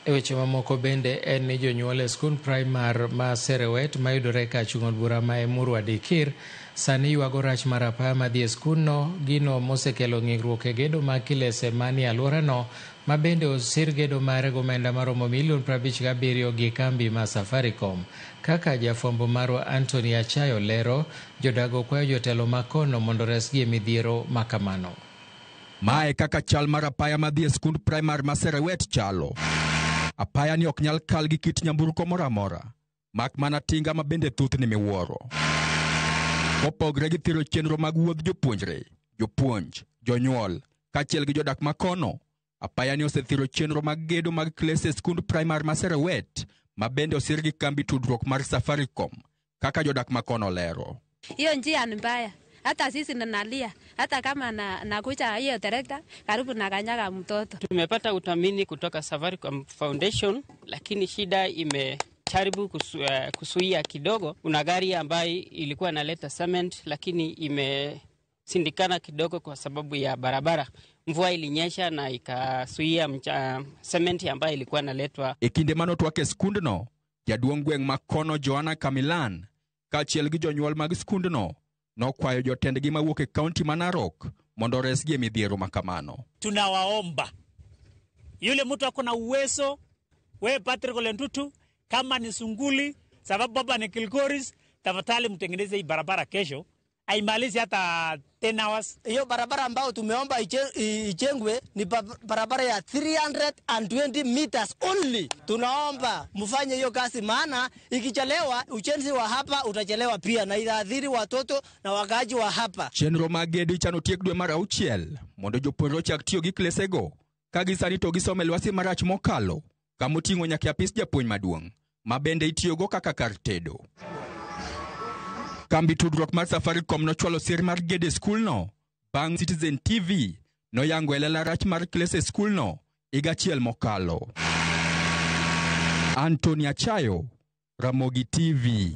E weche mamoko bende en ni jonyuol e skund primar ma Serewet mayudore kachung' od bura ma Emurua Dikir sani ywago rach mar apaya madhi e skundno, gino mosekelo ng'ikruok e gedo mag kilese manie alworano ma bende osir gedo mare gomenda maromo milion 57 gi kambi ma Safaricom. Kaka jafwambo marwa Anthony Achayo lero, jodago kwayo jotelo makono mondo resgi e midhiero makamano. Mae kaka chal mar apaya madhi e skund primar ma Serewet chalo. Apaya ni ok nyal kal gi kit nyamburko moro amora, mak mana tinga ma bende thothne miwuoro. Kopogre gi thiro chenro mag wuodh jopuonjre, jopuonj, jonyuol, kaachiel gi jodak makono, apaya ni osethiro chenro mag gedo mag klese e skund primar ma Serewet, ma bende osir gi kambi tudruok mar Safaricom, kaka jodak makono lero. Hiyo njia ni mbaya, hata sisi nanalia, hata kama na, nakuja hiyo trekta karibu nakanyaga mtoto. Tumepata uthamini kutoka Safaricom Foundation, lakini shida imejaribu kusuia kidogo. Kuna gari ambayo ilikuwa inaleta cement, lakini imesindikana kidogo kwa sababu ya barabara. Mvua ilinyesha na ikasuia cement ambayo ilikuwa inaletwa. E kinde manotwak e skundno, jaduong' gweng' ma kono Joanna Kamilan kaachiel gi jonyuol mag skundno nokwayo jotendgi mawuok e kaunti ma Narok mondo oresgi e midhiero ma kamano. Tunawaomba yule mtu ako na uwezo, wewe Patrick Ole Ntutu, kama ni Sunguli, sababu baba ni Kilgoris, tafadhali mtengeneze hii barabara kesho, aimalizi hata 10 hours. Hiyo barabara ambayo tumeomba ijengwe ni barabara ya 320 meters only. Tunaomba mfanye hiyo kazi, maana ikichelewa ujenzi wa hapa utachelewa pia na itaathiri watoto na wakaaji wa hapa. Chenro mag gedo ichano tiek dwe mar auchiel mondo jopuonjre ochak tiyo gi klesego ka gisani to gisomo e lwasi marach mokalo kamoting'o nyaka e apis japuonj maduong' ma bende itiyogo kaka kar tedo. Kambi tudruok mar Safaricom nochwalo sir mar gedo e skulno bang' Citizen TV noyango e lela rach mar klese e skulno higa achiel mokalo. Anthony Achayo, Ramogi TV.